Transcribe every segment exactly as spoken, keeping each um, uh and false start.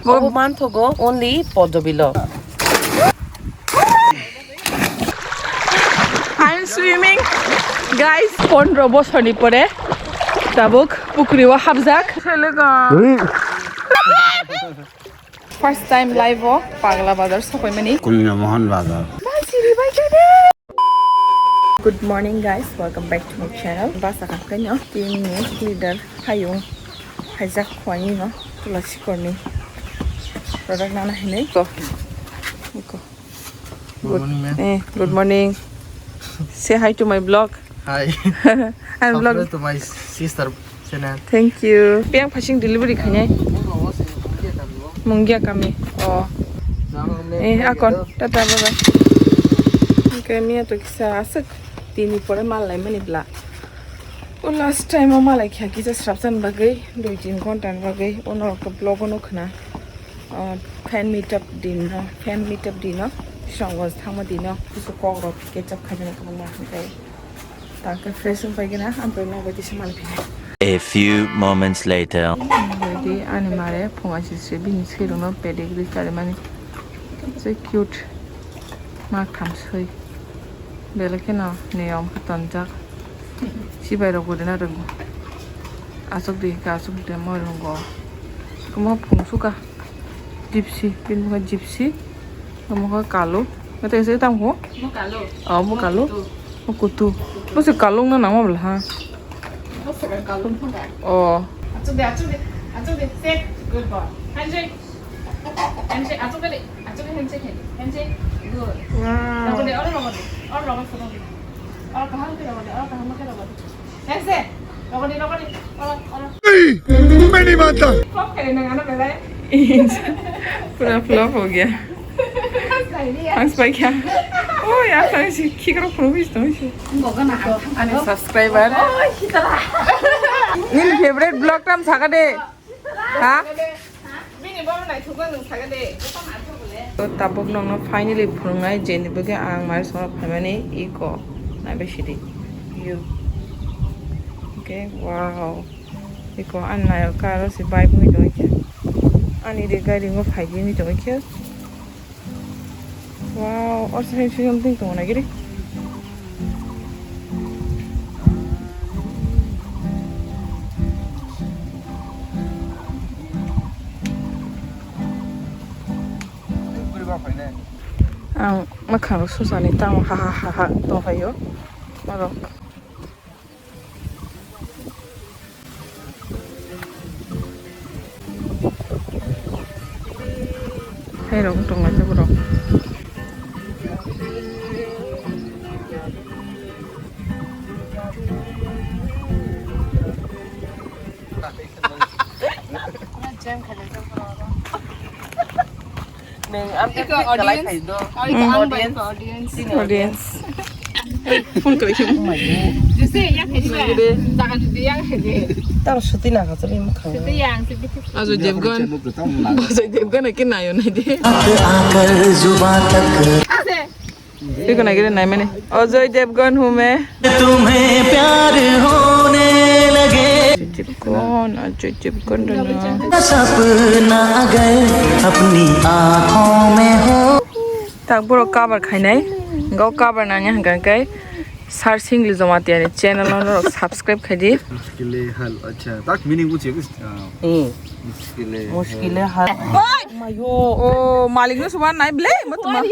Bo manthogo only Podobilo. I'm swimming, guys. Pondro bosorni pore tabuk pukri o hapjak. First time live o Pagla Bazar sokoimani. Kulina Mohan Bazar. Good morning, guys, welcome back to my channel. Basa kakanya team ni leader hayung hajak khwani no tula sikorni product nana hinui ko. Iko. Good morning, ma'am. Eh, good morning. Say hi to my vlog. Hi. I'm vlog. Subscribe to my sister channel. Thank you. Piang phasing delivery khainai. Mungia kami. Oh. Eh, akon. Tata, bye bye. Okay, miya to kisa aswk tini pore mal lai mani bla. O last time o malai kha kisa srapsan bagwi, dui tin ghonta ni bagwi, ono vlog o nukha na. O fan meetup din no, fan meetup din no, Songos thangma din no, kusu kok rok ketchup khaina kwbangma hwnkhe. Tangkhe fresh wng pai gana, ang bai nokbai tisa mal phina. A few moments later. Ready ani mare phunga sisi bini sirung no pedigree karimani. So cute. Mak tham soi. Belai kheno niyom khe tonjak. Sibai rok bo rina rwngo. Aswk di khe aswk de mo rwngo. Omo phung suka. Gypsy, bini bwkha gypsy. Omo khe kalu. Mete se tamo? Mo kalu. Oh, mo kalu. Mo kutu. Mo se kalu na nangma bwla ha. Mo se kalu thangka. Oh. Achuk de, achuk de, achuk de. Sit. Good boy. Handshake. Handshake, achuk de. Achuk de handshake, handshake. Good. Wow. Rogo de, oro rogo de. Oro rogo de. Oro kaham ke rogo de, oro kaham ke rogo de. Handshake. Rogo de, rogo de. Oro, oro. Flop khe nang ano belai. Pura flop ho gaya. Hang spai kya? Oh, ya, sa si khikro phuru bis to si. Ani subscriber. Oh, hitara. Nini favorite vlog tam saka de. Ha? Bini bono naithok nang saka de. To tabuk nokno finally phunuknai jeni bagwi ang mai songna phaimani iko naibai sidi. You. Okay, wow. Iko ani nayok ka aro se bike wngwi tongwi khe. Ani de gari ngo phaidi wngwi tongwi khe. Wow, or se suyam ting tongo nagiri. Ang mwkhang rok suchani tamo ha ha ha ha tongphaio borok. Hai rok tong lai borok. Nwng ang iko audience, iko ang bai iko audience. Audience. Phone kali. Jese yang kedi ba. Jangan di yang kedi. Tang suti na ka tuli mukha. Suti yang suti. Ajoy Devgan. Ajoy Devgan ke nayo nai de. Ajoy Devgan hume. Devgan, Ajoy Devgan dona. Tak borok cover khainai. Gau cover nanya hangkang kai. Sar Singli Jamatia ni channel no norok subscribe khai di. Mushkile hal, acha. Tak meaning buji bis. Hmm. Mushkile. Mushkile hal. Mayo. Oh, malik no suman nai ble, matuma.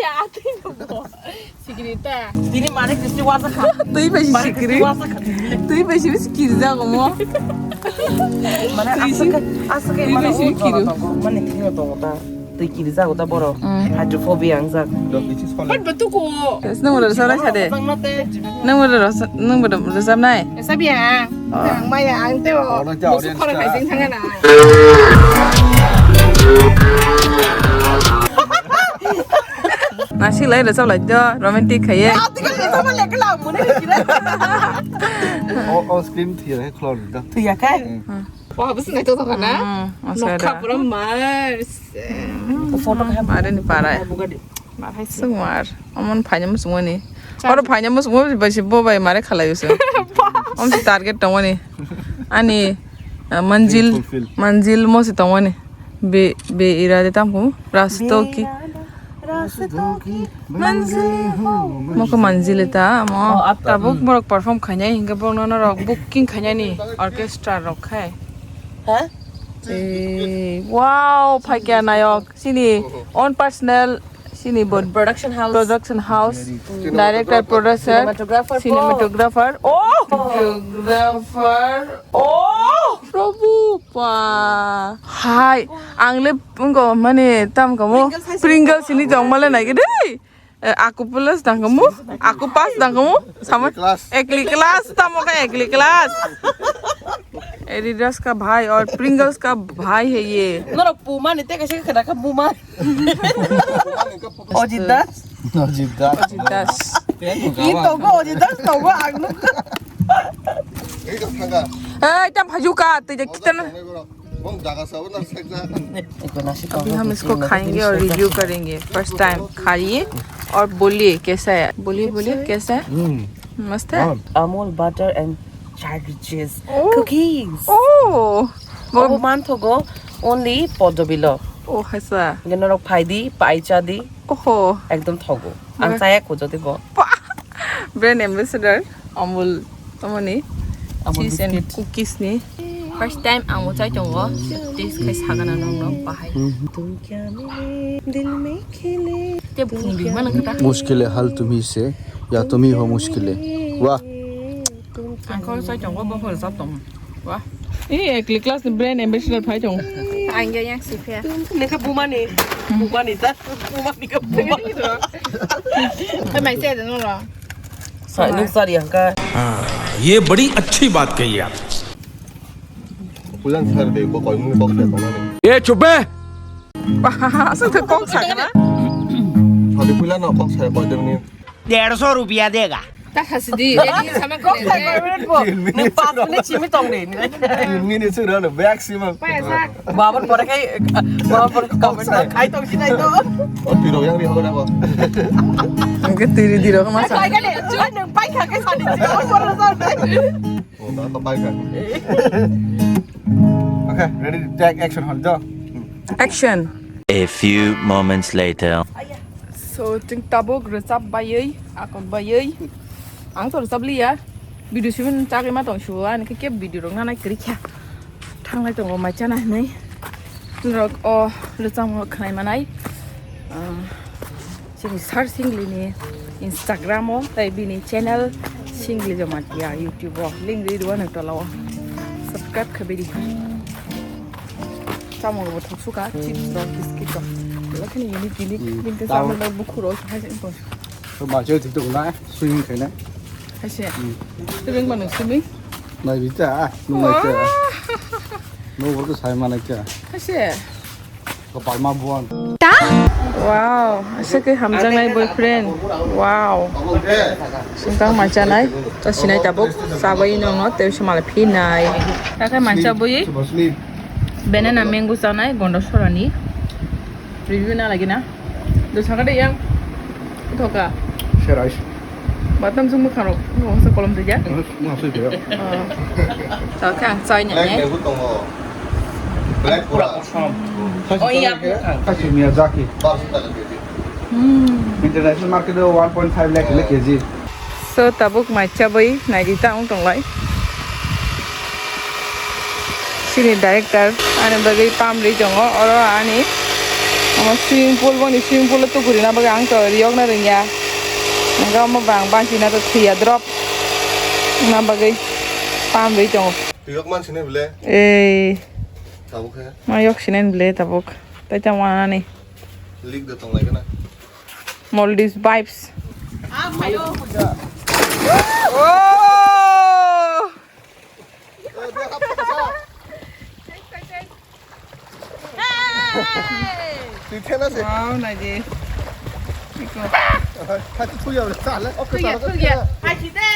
Sikiri ta. Tini malik kristi wasa kha. Tui bai sikiri. Tui bai sikiri jago mo. Mane asake, asake mane sikiri. Mane tini tongo ta. Twi kiri jago ta borok. Mm. Hydrophobia ang jak. Hot betu ko. Yes, nang udah sana sade. Nang udah rasa, nang udah rasa nai. Esa biya. Ang maya ang teo. Musu kore hai sing thanga na. Nasi lai rasa lai do romantic khaye. Ati kan rasa ma lekla mune kira. O, o screen thiya hai khlor da. Thiya kai? Hmm. Wah, bwswk naithok tongkha na? Mm, nokha pura mars. Photo khe mare ni parai. Sungmar. Omon phaina musungmani. Oro phaina musungmani bai se bo bai mare khalai usu. Om se target tongmani. Ani Ah, manzil, manzil mo se tongmani. Be, be irade tam ko. Rasto ki. Moko manzil ta mo. Oh, tabuk borok perform khainai, hingke borok nono rok booking khainani orchestra rok khai. Ha? Eh, wow, phaikya nayok. Sini own personal, sini bo production house. Production house. Director, producer, cinematographer. Oh! Videographer. Oh! Prabhu pa. Hai, ang le wngkha mane tam kamo. Pringles hai Pringles sini jongmale nai dei. Eh, aku plus dang kamu, aku pas dang kamu, sama ekli class. Ekli class, tamo ka ekli class. Adidas ka bhai aur Pringles ka bhai hai ye. Norok puma ni te kaisa khada ka puma. Ojit Das. Ojit Das. Ojit Das. Ini togo Ojit Das togo ang nuk. Eh, tam bhaju ka, te kita na. अभी हम इसको खाएंगे और रिव्यू करेंगे। First time खाइए और बोलिए कैसा है, बोलिए, बोलिए कैसा है। हम्म। मस्त है। Amul butter and chargis cookies. Oh, oh, man thogo only Podobilo. Oh, ऐसा. Geno rok phaidi, paicha di. Oho. Ekdom thogo. Ang chaya ko jodi bo. Brand ambassador Amul, tomoni. Amul cheese and biscuit. Cookies ni. First time ang bo chai tongo. Taste khai sagana nong nong bahai. Te bhung di mana kata. मुश्किल है हल तुम्ही से या तुम्ही हो मुश्किल है। वाह। Ang kho chai tongo bo kho chap tong. Wah. Eh, ekli class ni brand ambassador phai tong. Ang ya yang si phe. Neka bumani. Bumani ta. Bumani ka bumani. Khe mai se no lo. Sa nuk sari ang ka. हाँ, ये बड़ी अच्छी बात कही आप। Pulan sar de bo koi mun kok sa tong ni. ये चुप है। Asa te kok sa kana. Hadi pulan no kok sa koi de ni. डेढ़ सौ रुपया देगा। Ta khasi di, ready sama kok sa koi minute bo. Ni pas minute simi tong de. Tin minute sura no maximum. Paya sa. Baban pore kai, baban pore comment khai tong sinai to. O tiro yang ri hoga ko. Angke tiri tiro ko masa. Pai ka de, chu nang pai kha kai sa di. Baban pore sa. O ta to pai kha. Okay, ready, take action hon jo. Action. A few moments later. So, chwng tabuk rwchap baiwi, akok baiwi. Ang to rwchap liya. Video simi chagwi ma tong sio, ani khe kebo video rok nanai kwrwi kha. Thanglai tongo mai chana hinwi. Norok o rwchapmung khnai manai. Ah, chini Sir Singli ni Instagram o, tai bini channel Singli Jamatia YouTube o. Link ri rw nang tola o. Subscribe khabai di. Chamung bo thok suka, chips rok, biscuit rok. Lakhani unique unique, hmm, bini tamo chamung rok bukhuk rok hai se tong. To ma je thik to na, swing khai na. Hai se. Hmm. To beng ba nung simi? Nai bi ta, nung nai ta. Wah. No bo to sai ma nai ta. Hai se. Ko palma buang. Wow, asa khe hamjaknai boyfriend. Wow. Sungkang mancha nai, to sinai tabuk, sabai nongno, tei se mala phi nai. Takhai mancha bui, banana mango chanai, gondo sorani. Review na lagi na. Do sakade yang, thoka. Serais. Batam sung bwkhangrok, nung se kolom twi ja? Nung se twi ja. Oh. Tao khe ang chai nai ne. Black tongo. Black pura. Oh, iya, bwkhang. Kashi Miyazaki. Barso taka kg. Hmm. International market o one point five lakh le kg. So, tabuk mai chabwi nai di ta wng tonglai. Chini director ani bagwi pam rwi tongo, oro ani omo swimming pool, boni swimming pool o tukurina bagwi ang to riyokna rwngya. Hwnkhe omo bang banchina to thwiya drop. Wngna bagwi pam rwi tongo. Riyok mansinai bwle? Ei. Tabuk khe? Ma yok sinai bwle tabuk. Tai tamo ani. Leak da tonglaikha na. Maldives vibes. Oh! Twi thena se. Wow, nai di. Iko. Thati thuya wala sala. Oke, thuya, sala, thuya. Thuya. Hai si de.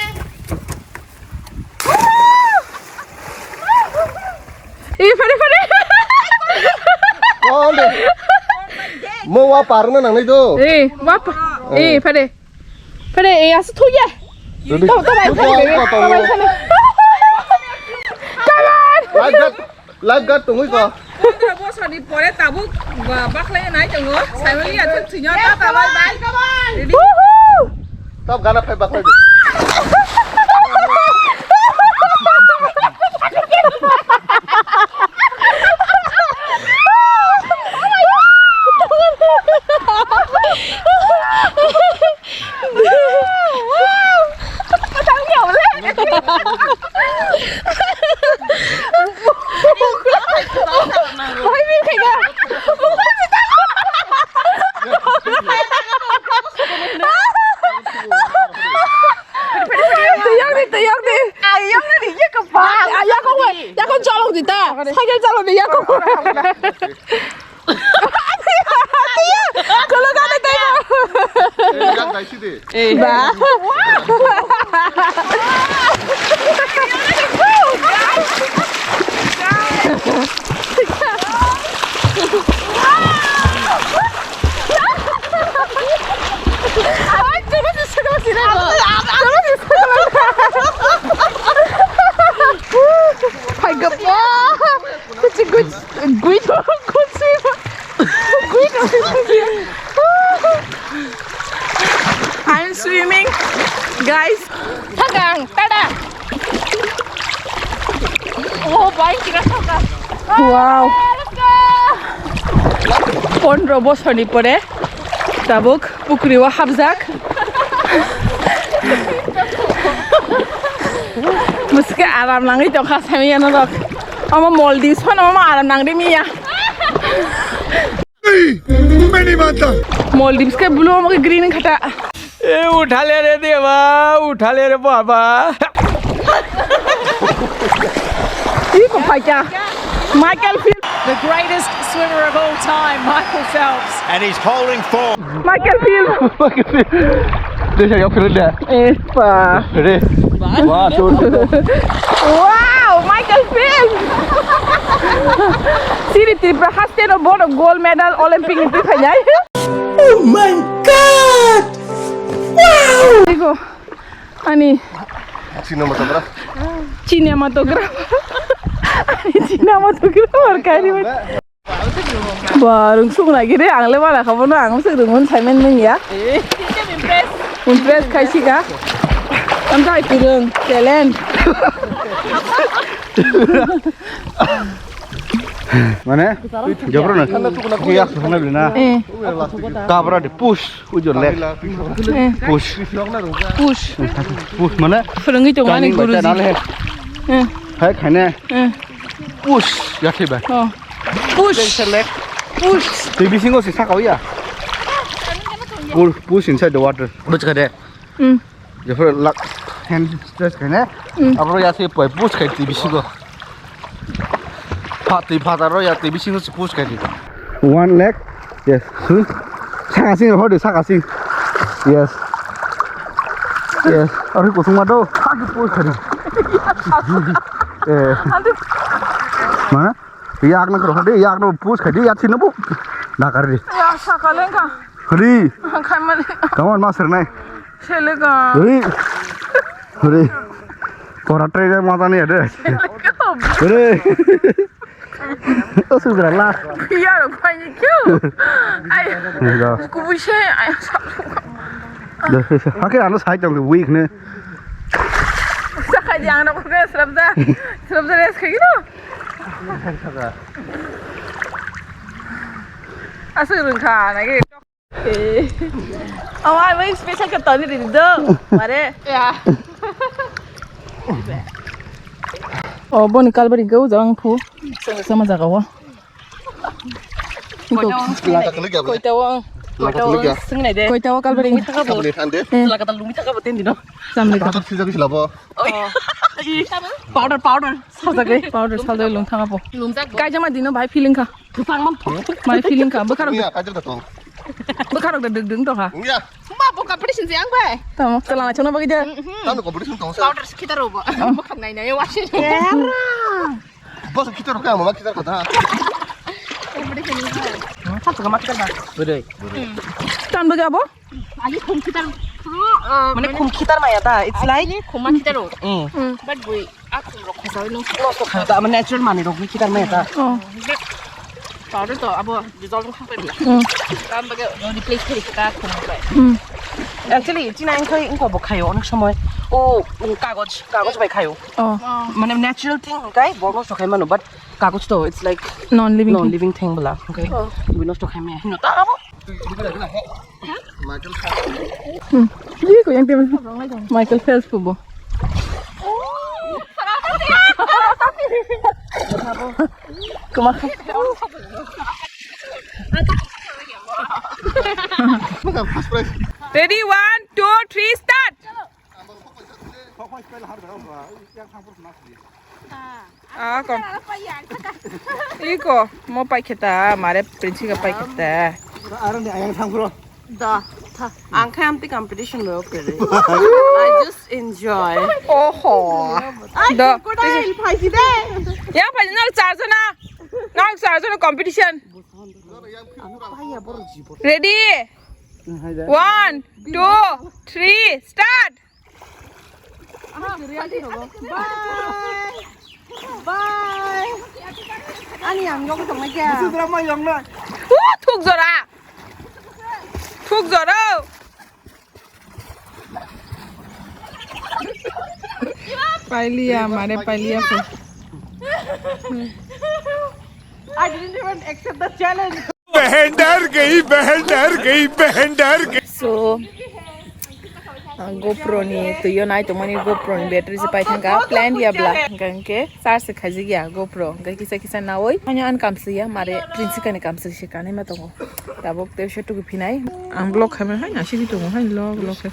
Eh, phare, phare. Oh, no. Mo wa parna nangnai do. Eh, wa pa-, eh, phare. Phare, eh, asa thuya. Ready? To, to bai, phare, phare, phare. Come on. Lifeguard, lifeguard tongwi ko. Pondro bosor ni pore tabuk ba-, bakhlai nai tongo. Saimali athuk thwino ta ta bai bai. Ready? Tab gana phai bakhlai di. Twi yokdi, twi yokdi. Ayang ni ye ka ba. Ayang ko, yakon chalok di ta. Cycle chalok di yakon. Kalau kau ada tengok. Eh, ba. Ay, terus, terus, terus. Terus, terus. Hai, gapa. Such a good, good, good swimmer. Good swimmer. I'm swimming, guys. Thangang, tada. Oh, bai, kira thangang. Wow. Let's go. Pondro bosor ni pore tabuk pukri o hapjak. Muske aram nangwi tongkha sami ano rok. Omo Maldives phano omo aram nangri miya. Maldives ke blue omo ke green khata. ए उठा ले रे देवा, उठा ले रे बाबा। Iko phaikha. Michael Phelps. The greatest swimmer of all time, Michael Phelps. And he's holding form. Michael Phelps. Desa yok kena dah. Eh, pa. Ready? One, two, three. Wow, Michael Phelps. Siri Tripura haste no bono gold medal Olympic ni twi phainai. Oh my God! Wow! Iko. Ani. Cinematograph. Cinematograph. Ani cinematograph or kari. Ba, rung sung lagi re, ang le bana kha bono, ang se rung un saimen men ya. Impress khai si ka. Am jai pirung, talent. Mane, jabra na. Ki yak sana bina. Eh. Kabra de push, ujo leg. Eh. Push. Push. Push mane. Phwrwngwi tongo ani guruji. Eh. Hai khaine. Eh. Push, ya thai bai. Oh. Push. Push. Twi bisingo se saka ya. Push, push inside the water. Buchka de. Mm. Jepho lak hand stretch khaine. Mm. Abro ya se poi push khai twi bisingo. Pha twi pha ro ya twi bisingo se push khai di. One leg. Yes. Saka sing hodi saka sing. Yes. Yes. Ari kusung ma do. Saka push khai di. Eh. Mana? Yak na kro hadi, yak na push khai di, yak sino bu. Na kar di. Ya, sakaleng ka. Hadi. Khai mali. Come on, master nai. Sele ka. Hadi. Hadi. Pora trainer mata ni ada. Hadi. Oh, sudah lah. Ya, lo khai ni kyu. Ai. Enggak. Kubu se, ai. Dah, dah, dah. Akhir anu side yang weak ni. Sakai di ang na ko srabda. Srabda res khai no. Aswk rwngkha nai. Ama bai special ka tani ri do. Mare. Ya. O boni kalbari go jang phu. Sama jaga o. Koita o. Koita o. Singnai de. Koita o kalbari. Laka ta lumi taka bo ten dino. Samle ka. Powder, powder. Sajagwi. Powder sajagwi lung thang abo. Lumjak bo. Kaijama dino bai feeling kha. Bupang mam. Mai feeling kha. Bwkharok. Iya, kaijak da tong. Bwkharok da dwk dwng tong kha. Iya. Ma bo competition se ang bai. Tamo, chala na chona bagwi da. Tamo competition tong sa. Powder se khita robo. Bwkhak nai nai wasi. Bos khita ro ka mama khita kotha. Competition ni. Tamo ka ma khita ba. Bwrwi. Tan bagwi abo? Ani khum khitar, uh, mane khum khitar maya ta, it's like khum khitar. Mm. But bui, a khum rok. Nosto khayo ta, ama natural manwi rok ni kitar maya ta. Oh. Powder to abo dissolve wng kha pai bla. Hmm. Tam bage replace khai ta khum bai. Hmm. Actually, chini ang khai ingko bo khayo onek somoy. O kagoj, kagoj bai khayo. Oh. Mane natural thing kai bo nosto khai mano, but kagoj to it's like non-living thing. Non-living thing bla. Okay. Oh. Bo nosto khai maya. Hino ta abo. Hmm. Ih, ko yang tiba. Michael Phelps po bo. Kuma. Ready, one, two, three, start. Ah, kom. Iko, mo pai kheta, mare Prince ka pai kheta. Aro ni ayang thang bro. Da, tha. Ang khe amtwi competition lo kere. I just enjoy. Oho. Ai, Da, crocodile, phaisi de. Ya, phaisi, nang charge na. Nang charge na competition. Ready? One, two, three, start. Bye. Bye. Ani ang yong tong na kya? Musu drama yong na. Uh, thuk jora. Thuk jora. Pailiya, mare pailiya ko. I didn't even accept the challenge. बहन डर गई, बहन डर गई, बहन डर गई। So, ang GoPro ni twi o nai tongmani GoPro ni battery se pai thangka plan ya bla. Hingke charge se khaijak ya GoPro. Hingke kisa kisa nawi. Hanya an kamsi ya mare Prince ka ni kamsi se kanai ma tongo. Tabok te se tuku phinai. Ang vlog khaimani hai nasi di tongo hai vlog vlog khe.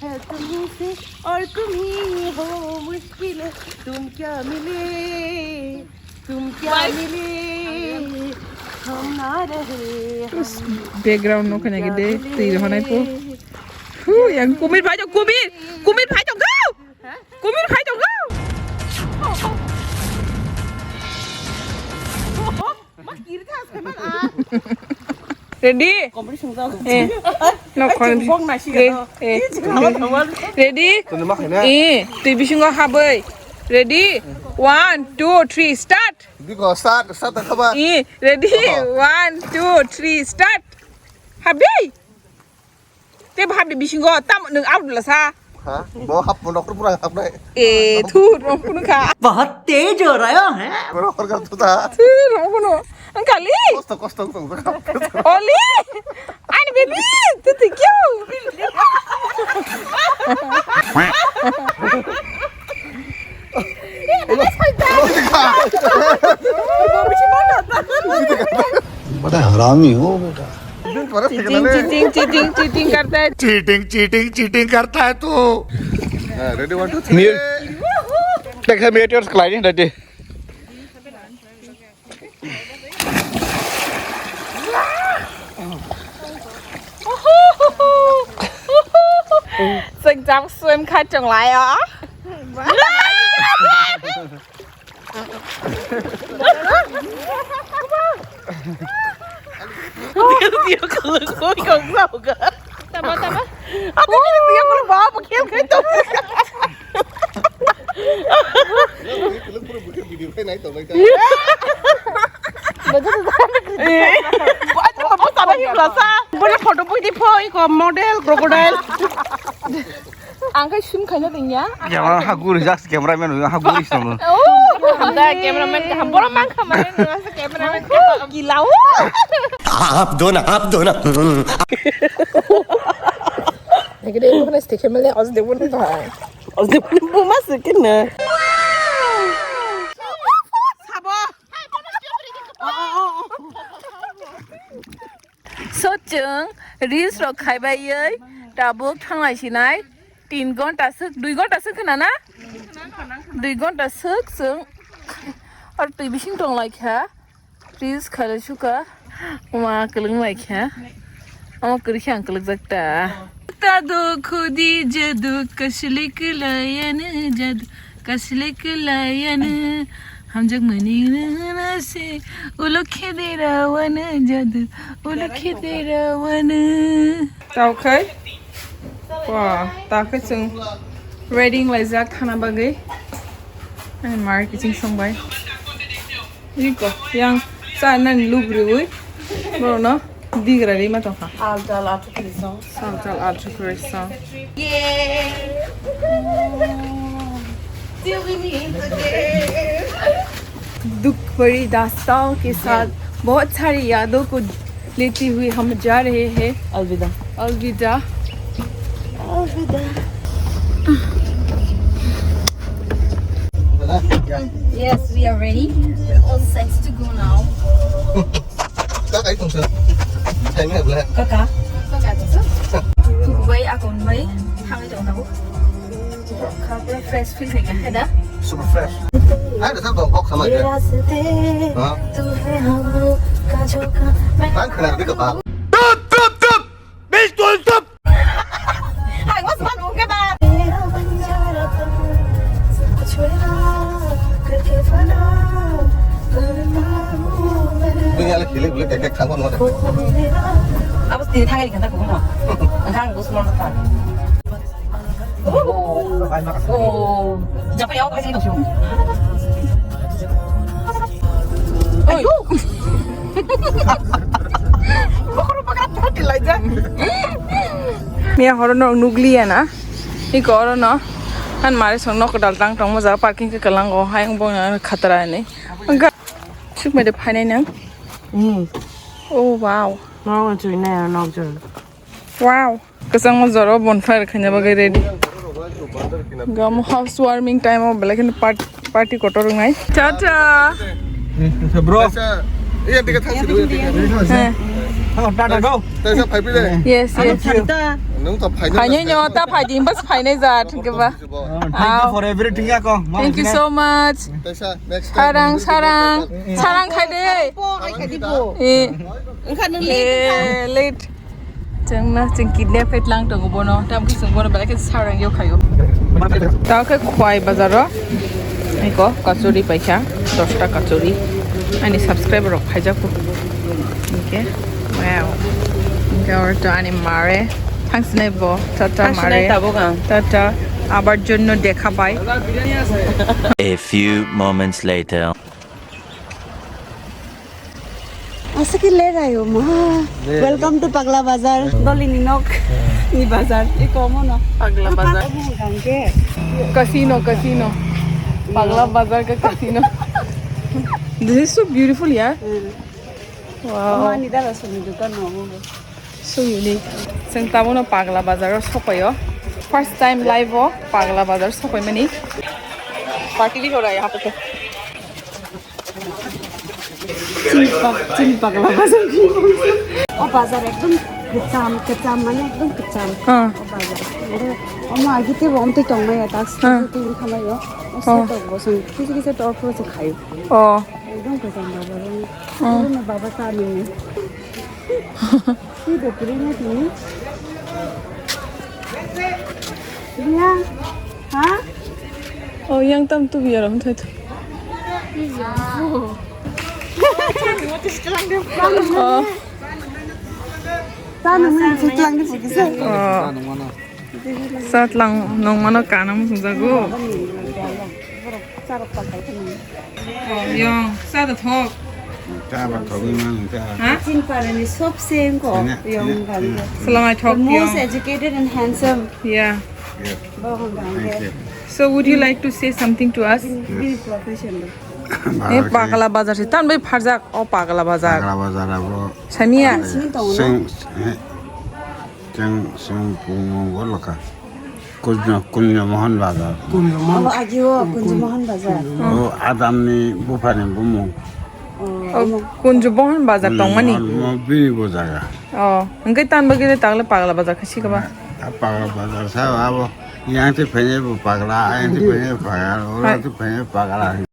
है तुम्ही से और तुम ही हो मुश्किल, तुम क्या मिले, तुम क्या मिले, हम ना रहे, हम Background no khana gede twi rohonai po. Hu, yang kumir phai jok, kumir, kumir phai jok, go! Kumir phai jok, go! Ready? Competition jao. Eh. No, eh, competition. Bong nasi eh, eh. Ready? Tuni ma khaina? Eh, twi bisingo habwi. Ready? One, two, three, start. Biko start, start khaba. Eh, ready? Aha. One, two, three, start. Habwi. Te bahap de bisingo tam nwng out la sa. Ha? Bo hap mo nokor pura hap nai. Eh, thu rong kunu kha. बहुत तेज हो रहा है। Mo nokor ka thu ta. Thu rong kunu. Ang kali. Kosto kosto tong ta. Oli. Ani baby, tu tu kyo. बड़ा हरामी हो बेटा। Cheating, cheating, cheating, cheating करता है। Cheating, cheating, cheating करता है तू। Ready, one, two, three. Mute. Take the mute, your client, ready. Sing jam swim khai chung lai o. Tama, tama. Ate kini tiya pura bawa pakai kai to. Video kai nai to nai ta. Bana photo pui di pho, iko model, crocodile. Ang kai sum khaina ringya. Camera ha guri jak, cameraman ha guri song. Oh, hamda cameraman ka hambora mang khamai nasa cameraman ka gilao. आप दो ना, आप दो ना। Nagide ko na stikhe male os de won ba. Os de won bu mas ke na. Sabo. So chwng reels rok khaibaiwi tabuk thanglai sinai tin gonta swk, dui gonta swk khna na? Dui gonta swk chwng or twi bising tong lai kha. Reels khailai sukha. Uma kwlwng lai kha. Omo kwrwi khe ang kwlwkjak ta. Ta dukhu di jadu kaslik layanu jadu kaslik layanu hamjak mani na se ulo khede rawana jadu ulo khede rawana. Tao khai. Wa, ta khai chwng ready wng laijak thana bagwi. Ani mar kiching songbai. Iko, yang sa nani lubri ui. Boro no digra ri ma tongkha. Al dal athu kiri song. Sal sal athu kiri song. Yay! Till we meet again. दुख भरी दास्ताओं के साथ बहुत सारी यादों को लेते हुए हम जा रहे हैं। अलविदा। अलविदा। अलविदा। Yes, we are ready. We're all set to go now. Kaka, ito siya. Kaka. Kaka, ito siya. Kukubai, akon bai. Hangin daw ako. Kapra fresh feel hai ka, hai da? Super fresh. Ay, da sa bang kok sama dia. Ha? Ang kena di kepala. Tut, tut, tut! Pistol, tut! Hai, mas man ungke ba. Ini yang lagi, lagi, lagi, kayak, kayak, kayak, kayak. Apa sih, tangan ikan tak guna? Enggak, gue semua makan. Oh, japa ya, apa sih itu? Ayo. Miya horo no nukliya na. Iko oro no. Han mare song nok dal tang tong moja parking ke kalang go hayang bong na khatra ni. Suk mede phainai nang. Hmm. Oh, wow. Mau ngan chui na nok jor. Wow. Kwchangma jora bonfire khaina bagwi ready. Gamo house warming time o belai kheno part-, party kotor wngnai. Tata. Bro. Iya, tiga thang sini, iya, tiga. Eh. Oh, tata, go. Tata, phai pide. Yes, yes. Nung ta phai. Phainai nyo, ta phai din, bas phainai ja, thangke ba. Thank you for everything, ya, ko. Thank you so much. Tata, next time. Sarang, sarang. Sarang khai de. Po, ai khai di po. Eh. Engkha nung late. Eh, late. Chwngno chwng kidnap khe tlang tongo bono, tamo khe chwng bono belai khe sarang yok khaio. Tamo khe Khwai bazaro iko kachori paikha, dosta kachori. Ani subscriber rok phaijak ko. Hingke, wow. Hingke oro to ani mare. Thangsinai bo. Tata mare. Thangsinai tabuk ang. Tata. Abar jonno dekha bai. A few moments later. Aswk khe late ayo ma. Welcome to Pagla Bazar. Doli ni nok ni bazar. Eko mo no. Pagla Bazar. Casino, casino. Pagla Bazar ka casino. This is so beautiful, yaar. Wow. Ama ni dala sumi dukan no mo. So unique. Chwng tabukno Pagla Bazar o sopaio. First time life o Pagla Bazar sopaimani. Party di horai hapote. Chini pa-, chini Pagla Bazar. O bazar ekdom kwcham, kwcham mane ekdom kwcham. Ah. O bazar. Ore, omo agite bo omtwi tongmaya tak. Ah. Twi twi khamai o. O seto bo song. Kisa kisa tor pro se khai. Oh. Ekdom kwcham bazar. Oh. Ore baba ta nini. Twi de kiri na tini. Iya. Ha? Oh, yang tam tu biar orang tu. Oh. Tanu mui sitlang di pukisa. Oh. Satlang nong mano kanang sungjago. Yong, sa da thok. Cha ba thok ni mang cha. Ha? Chin para ni sob se ko yong kali. Salam ai thok yong. The most educated and handsome. Yeah. Yes. Thank you. So would you like to say something to us? Very professional. Eh, Pagla Bazar se tan bai pharjak o Pagla Bazar. Pagla Bazar abo. Samia. Sing, eh, Chwng, chwng bumung bo lokha. Kunjo, Kunjo Mohan Bazar. Abo agi o Kunjo Mohan Bazar. O Adam ni bupha ni bumung. Oh, Kunjo Mohan Bazar tongmani. Kunjo Mohan mo bini bo jaga. Oh, hwnkhe tan bagwi le tagle Pagla Bazar khe sikaba. A Pagla Bazar sa abo. Yang te phene bo Pagla, yang te phene bo Pagla, ora te phene bo Pagla.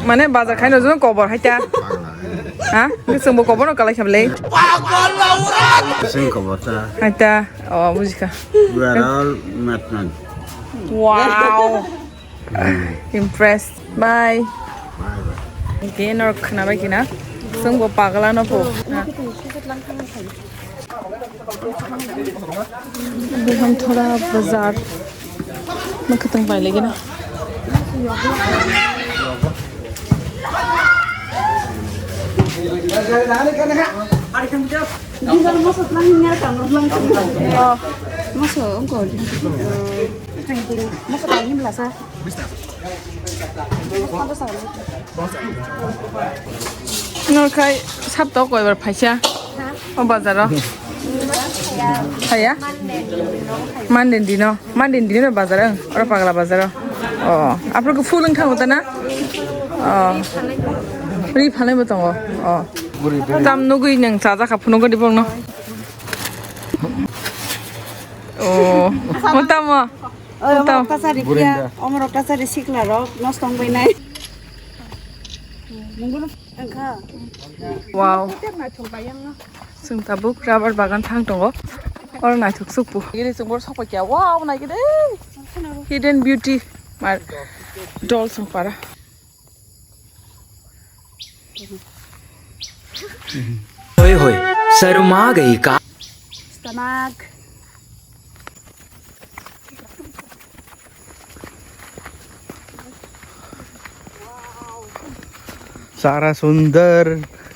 Mane bazar khaino jono kobor haita. Ha? Chwngbo kobor no kalai khablai. Chwng kobor ta. Haita. Oh, bujikha. We are all madmen. Wow. Impressed. Bye. Bye bye. Ke nor khna bai kina. Chwngbo Pagla no po. Biham thoda bazar. Makhatang pai lagi na. Oh, moso, ongko. Moso tangni belasa. Norkhai saptao koibar phaisa o bazaro? Phaya? Monday dino. Monday dino bazar ang. Oro pagla bazaro. Oh, aphuru khe full wng thango ta na? Oh. Ri phalai bo tongo. Oh. Tam nugui nang chajakha phunuk gadi bongno. Oh. Mo tamo. Oi, omo rok ta chari phiya, omo rok ta chari sikla rok nosto wng bai nai. Mungguno wngkha. Wow. Chwng tabuk rubber bagan thang tongo. Oro naithok sukpu. Gini chwng boro sokpai kya. Wow, naikhe de. Hidden beauty. Mar dol song para. ओए होए, शर्मा गई का? Stomach. Sara sundar.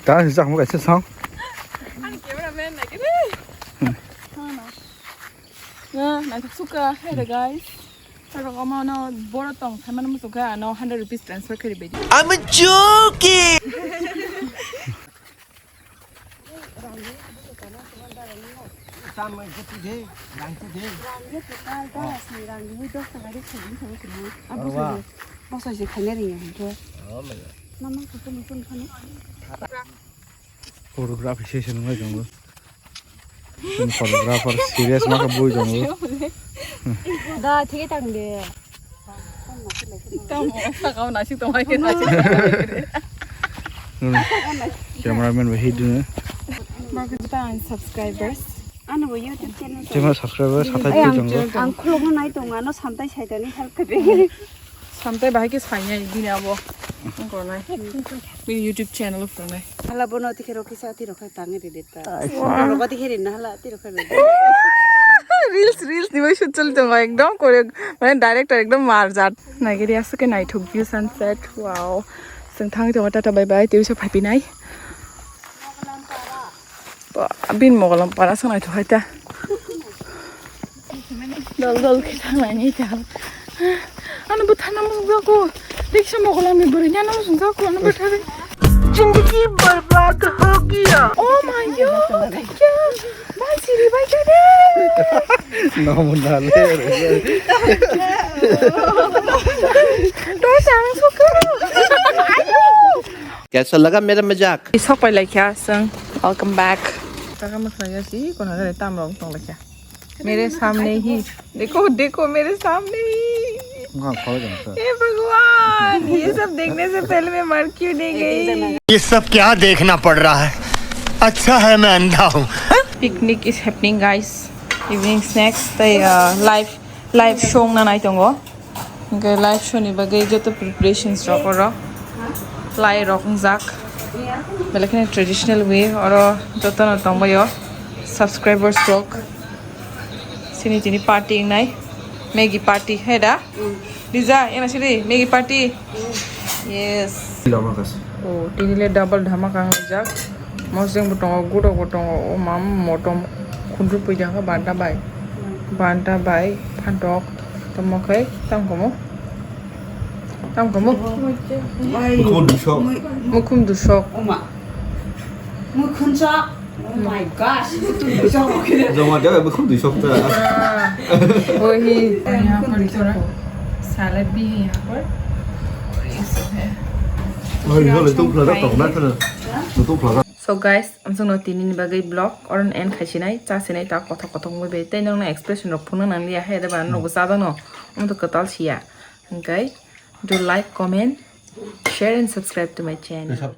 Tang si chakmo kaisa song. Ani cameraman naikhe de. Na, naithok sukha. Hey, the guys. Sarok omo no boro tong thaimani muchungkha ano hundred rupees transfer kari bai di. I'm a joking. Photography session wngwi tongo. Chwng photographer serious ma khe bui tongo. Da, thike tang de. Tamo, sakao nasik tongma khe nasik tongma khe. Cameraman bai hit dino. Market ta ang subscribers. Ano bo YouTube channel. Channel subscriber sathai Ay, ang, tongo. Ang khulokno nai tongo, ano santai saitani help khe. Samtai bahai khe sainai bini abo. Ang kornai. Bini YouTube channel o phunuknai. Hala bono tikhe rokhe sa, tiro khe tangwi rede ta. Wow. Rokhe tikhe rina hala, tiro khe rede. Reels, reels ni bai shoot choli tongo ekdom kore, mane director ekdom marjat. Naigiri aswk khe naithok view sunset. Wow. Chwng thangwi tongo, tata bye bye, tei uisa phaipinai. Ba, bin mogolam para sanai to haita. Dol dol khe thanglai ni ta. Ano bwtharna muchung jago. Riksa mogolam ni bwrwi ni ano muchung jago, ano bwthar. Zindagi barbad ho gaya. Oh my God, thank you. Bhai, siri bhai, kya de? Namu na le re. To sang sukaro. Ayo. कैसा लगा मेरा मजाक? Sok pai laikha, sung. Welcome back. Taka ma khlai si, kono gare tam rok tong laikha. मेरे सामने ही। देखो, देखो, मेरे सामने ही। Nga khoi jang sa. हे भगवान, ये सब देखने से पहले मैं मर क्यों नहीं गई? ये सब क्या देखना पड़ रहा है? अच्छा है मैं अंधा हूँ। Picnic is happening, guys. Evening snacks, tei, uh, live, live show wngna nai tongo. Hingke live show ni bagwi joto preparations rok oro lai rok wngjak, belai kheno traditional way oro jotono tongbaio subscribers rok, sini tini party wngnai, Maggie party, he da? Lija, ena siri, Maggie party. Yes. Oh, tini le double dhamaka wnglaijak. Mosdeng bo tongo, gudok bo tongo, o mam motom khundruk pui jang kha banta bai. Banta bai phantok tamo khai tam komo. Tam komo. Mukhum dusok. Mukhum dusok. Oma. Mukhum sok. Oh my gosh, mukhum dusok. Joma jaga mukhum dusok ta. Ah, वही। यहाँ पर थोड़ा सैलेड भी है यहाँ पर। और ये सब है। Oi, hole tu phlada tong na khana. Tu phlada. So guys, amsongno tini ni bagwi vlog oron end khaisinai, chasinai ta kothok kothok wngwi bai tei nokno expression rok phunuk nang liya hai da ba nokbo chajak no, omo to kwtal siya. Hingkai do like, comment, share and subscribe to my channel.